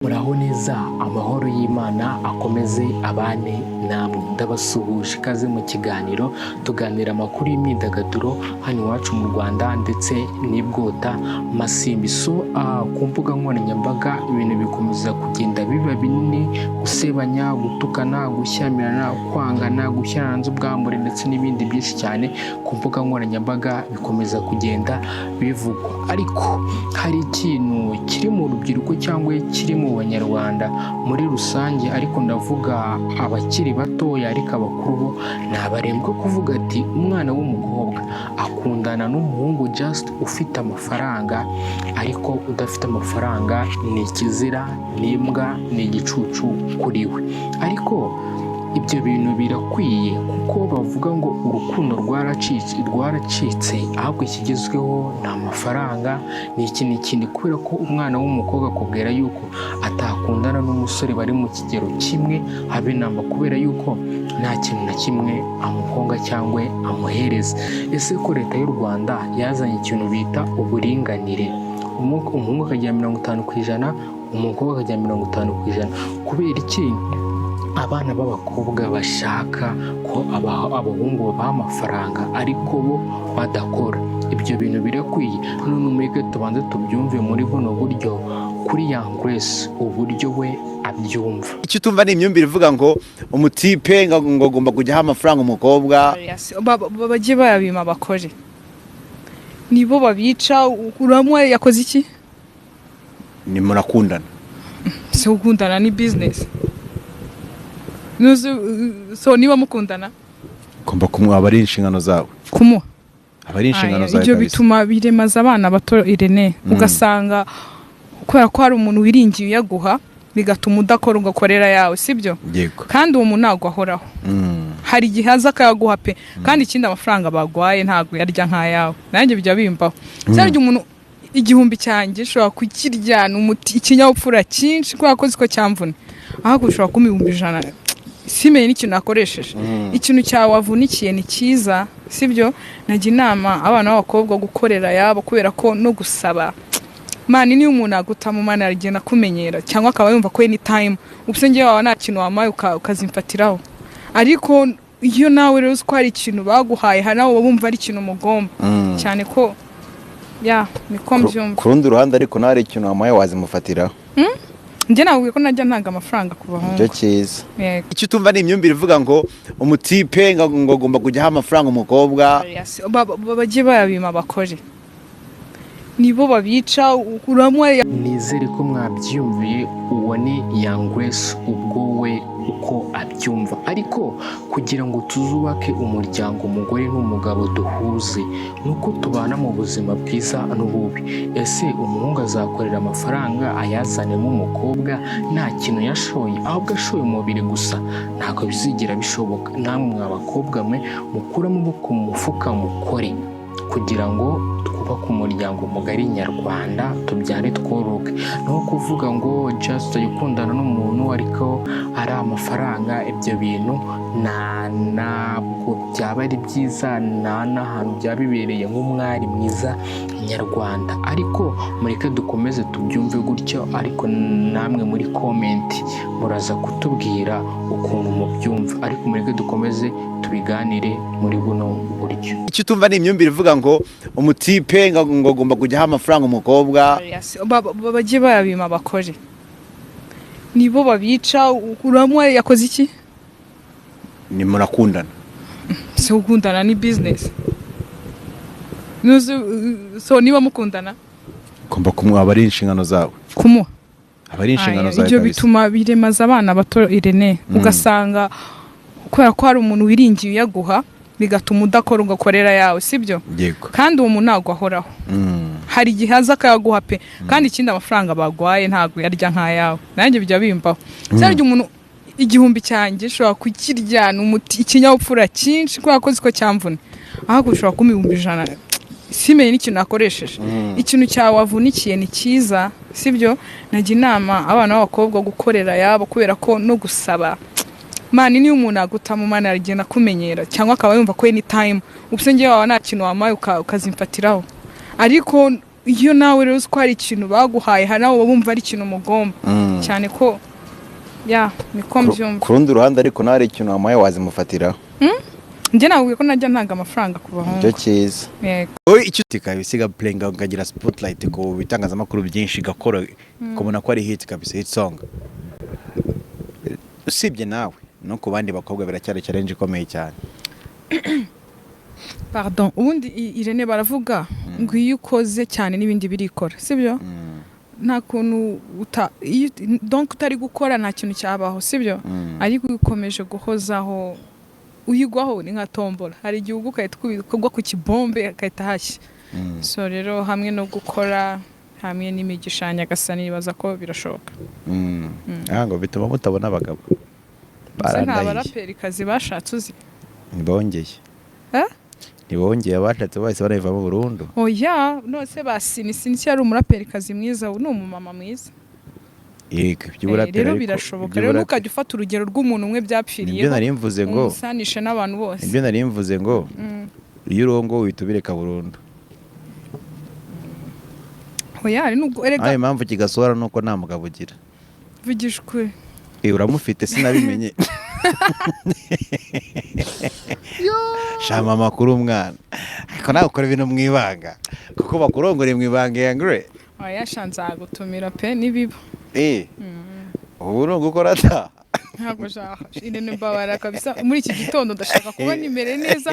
Muraho neza, amahoro y'Imana akomeze abane namwe. Ndabasuhuje, ikaze mu kiganiro tuganira amakuru y'imyidagaduro hano iwacu mu Rwanda ndetse n'ibwota masimbi. So ku mbuga nkoranyambaga ibintu bikomeza kugenda biba binini: gusebanya, gutukana, gushyamirana, kwangana, gushyira hanze ubwambure ndetse n'ibindi byinshi cyane. Ku mbuga nkoranyambaga bikomeza kugenda bivugwa, ariko hari ikintu kiri mu rubyiruko cyangwa kiri mu Banyarwanda muri rusange, ariko ndavuga abakiri batoya, ariko abakuru bo ntabarembwa kuvuga ati umwana w'umukobwa akundana n'umuhungu just ufite amafaranga, ariko udafite amafaranga ni ikizira, ni imbwa, ni igicucu kuri we. Ariko ibyo bintu birakwiye, kuko bavuga ngo urukundo rwaracitse, rwaracitse, ahubwo ikigezweho ni amafaranga, ni iki n'ikindi, kubera ko umwana w'umukobwa akubwira yuko atakundana n'umusore bari mu kigero kimwe habe namba, kubera yuko nta kintu na kimwe amuhonga cyangwa amuhereza. Ese ko Leta y'u Rwanda yazanye ikintu bita uburinganire, umuhungu akagira 50%, umukobwa akagira 50%, kubera iki abana b'abakobwa bashaka ko abahungu babaha amafaranga ariko bo badakora? Ibyo bintu birakwiye? None mureke tubanze tubyumve muri buno buryo kuri Young Grace, uburyo we abyumva. Icyo utumva ni imyumvire ivuga ngo umutipe ngo agomba kujya aha amafaranga umukobwa. Bajye bayabima bakore, nibo babica. Uramuha, yakoze iki? Ni murakundana. Si gukundana, ni business. So niba mukundana, ugomba kumuha, aba ari inshingano zawe. Kumuha. Aba ari inshingano Aya, zawe ibyo kabisa. bituma biremaza abana bato, Irene. Ugasanga kubera ko hari umuntu wiringiye uyaguha, bigatuma udakora, ugakorera yawe, sibyo? Yego. Kandi uwo muntu ntabwo ahoraho. Hari igihe aza akayaguha pe. Kandi ikindi, amafaranga baguhaye ntabwo yarya nk'ayawe. Nanjye bijya bimbaho. Cyane igihe umuntu 1000 cyanjye ushobora kukiryana umuti, ikinyabupfura cyinshi, kubera ko ziko cyamvuna, ahubwo ushobora kumpa 100,000 simenye n'ikintu nakoresheje. Ikintu cyawe wavunikiye ni cyiza, sibyo? Najya inama abana b'abakobwa gukorera ayabo, kubera ko no gusaba, man, niyo umuntu agutama, man, aragenda akumenyera cyangwa akaba yumva ko anytime ubuse ngewe waba nta kintu wampaye ukazimfatiraho. Ariko iyo nawe rero uzi ko hari ikintu baguhaye, hari nawe uba wumva ari ikintu mugomba cyane ko ya niko mbyumva. Ku rundi ruhande ariko, nawe hari ikintu wamuhaye wazimufatiraho. Njye nabwiye ko najya ntanga amafaranga ku bahungu. Nicyo cyiza. Yego. Icyo utumva ni imyumvire ivuga ngo umutipe ngo agomba kujya aha amafaranga umukobwa. Bajye bayabima bakore, nibo babica. Uramuha. Nizere ko mwabyiyumviye. Uwo ni Young Grace, ubwo we uko abyumva. Ariko kugira ngo tuzubake umuryango, umugore n'umugabo duhuze, ni uko tubana mu buzima bwiza n'ububi. Ese umuhungu azakorera amafaranga ayazanemo umukobwa nta kintu yashoye, ahubwo ashoye umubiri gusa? Ntabwo bizigera bishoboka. Namwe mwa bakobwa mwe, mukure amaboko mu mufuka, mukore kugira ngo twubake umuryango mugari nyarwanda, tubyare tworoke. Naho kuvuga ngo just ukundana n'umuntu ariko ari amafaranga, ibyo bintu ntabwo byaba ari byiza, nta n'ahantu byaba bibereye nk'umwari mwiza nyarwanda. Ariko mureke dukomeze tubyumve gutyo, ariko namwe muri comment muraza kutubwira ukuntu mubyumva, ariko mureke dukomeze tubiganire muri buno buryo. Icyo utumva ni imyumvire ivuga ngo umutipe ngo agomba kujya aha amafaranga umukobwa. Bajye bayabima bakore, nibo babica. Uramuha, yakoze iki? Ni murakundana. Si gukundana, ni business. So niba mukundana, ugomba kumuha, aba ari inshingano zawe. Kumuha. Aba ari inshingano Aya, zawe ibyo kabisa. bituma biremaza abana bato, Irene. Ugasanga kubera ko hari umuntu wiringiye uyaguha, bigatuma udakora, ugakorera yawe, sibyo? Yego. Kandi uwo muntu ntabwo ahoraho. Hari igihe aza akayaguha pe. Kandi ikindi, amafaranga baguhaye ntabwo yarya nk'ayawe. Nanjye bijya bimbaho. Cyane igihe umuntu 1000 cyanjye ushobora kukiryana umuti, ikinyabupfura cyinshi, kubera ko ziko cyamvuna, ahubwo ushobora kumpa 100,000 simenye n'ikintu nakoresheje. Ikintu cyawe wavunikiye ni cyiza, sibyo? Najya inama abana b'abakobwa gukorera ayabo, kubera ko no gusaba, man, niyo umuntu agutama, man, aragenda akumenyera cyangwa akaba yumva ko anytime ubuse ngewe waba nta kintu wampaye ukazimfatiraho. Ariko Iyo nawe rero uzi ko hari ikintu baguhaye, hari nawe uba wumva ari ikintu mugomba cyane ko ya niko mbyumva. Ku rundi ruhande ariko nawe hari ikintu wamuhaye wazimufatiraho. Njye nabwiye ko najya ntanga amafaranga ku bahungu. Nicyo cyiza. Yego. Wowe icyo kabisa igaplayinga, ukagira spotlight ku bitangazamakuru byinshi, igakora, ukabona ko ari hit kabisa, hit song, usibye nawe no ku bandi bakobwa biracyari challenge ikomeye cyane. Pardon, ubundi Irene, baravuga ngo iyo ukoze cyane n'ibindi birikora, sibyo? Nta kuntu uta iyo donc utari gukora nta kintu cyabaho, sibyo? Ariko iyo ukomeje guhozaho uyigwaho, ni nka tombora, hari igihe ugwa ugahita ukugwa ku kibombe agahita hashya. So rero hamwe no gukora, hamwe n'imigisha ya Nyagasani, nibaza ko birashoboka. Ah, ngo bituma mutabona abagabo. Gusa nta Barandahiye. Baraperikazi bashatse uzi. Ntibongeye. Eh? Ntibongeye, abashatse bahise banayivamo burundu. Oya, nose ba Sini yari umuraperikazi mwiza, ubu ni umumama mwiza. Yego, iby'uburaperi Rero ariko birashoboka rero, ntukajya ufata urugero rw'umuntu umwe byapfiriyeho Nibyo nari mvuze ngo umusanishe n'abantu bose. Nibyo nari mvuze ngo iyo urongo uhita ubireka burundu. Oya, hari nubwo erega. Nawe impamvu kigasohora nuko nta mugabo ugira. Vugisha ukuri. Eh, uramufite sinabimenye. Shama amakuru umwana, ariko nawe ukora ibintu mu ibanga kuko bakurongoreye mu ibanga yangure. Oya sha, nzagutumira pe nibiba. Eh, ubu ni ugukora ata. Ntabwo nshaka, Irene, mbabara kabisa, muri iki gitondo ndashaka kuba nimere neza,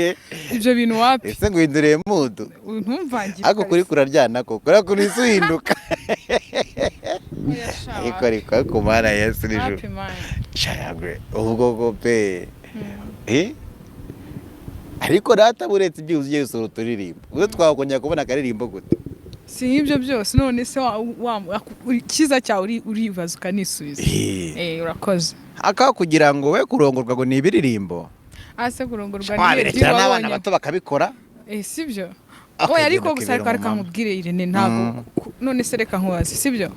ibyo bintu wapi. Ese nguhinduriye mood? Ntumvangire. Ariko kuri kuraryana ko kuriya kuntu isi uhinduka. Oya sha, ariko wapi. Ariko mana Yesu n'ijuru. Wapi man. Shayagwe ubwo bwo pe, eh, ariko data buretse ibyo ugiye gusura uturirimbo, ubwo twakongera kubona akaririmbo gute? Si nk'ibyo byose, none se icyiza cyawe uribaza ukanisubiza. Eh. Eh, urakoze. Aka kugira ngo we kurongorwa ngo ni ibiririmbo. Ase kurongorwa ni Wabirekera n'abana wabonye bato bakabikora. Eh, sibyo? Akagenda Oya, ariko gusa akibera ariko reka umumama. nkubwire Irene, ntabwo none se reka nkubaze, sibyo?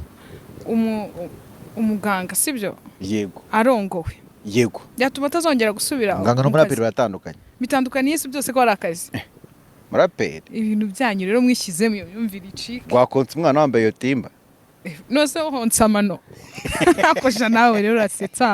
Umuganga, sibyo? Yego. Arongowe. Yego. Byatuma atazongera gusubira Muganga mu n'umuraperi kazi. baratandukanye. Bitandukaniye si byose ko ari akazi? Muraperi. Ibintu byanyu rero mwishyizemo iyo myumvire icika. Wakonsa umwana wambaye iyo timba? Nose honsa amano akosha nawe rero urasetsa.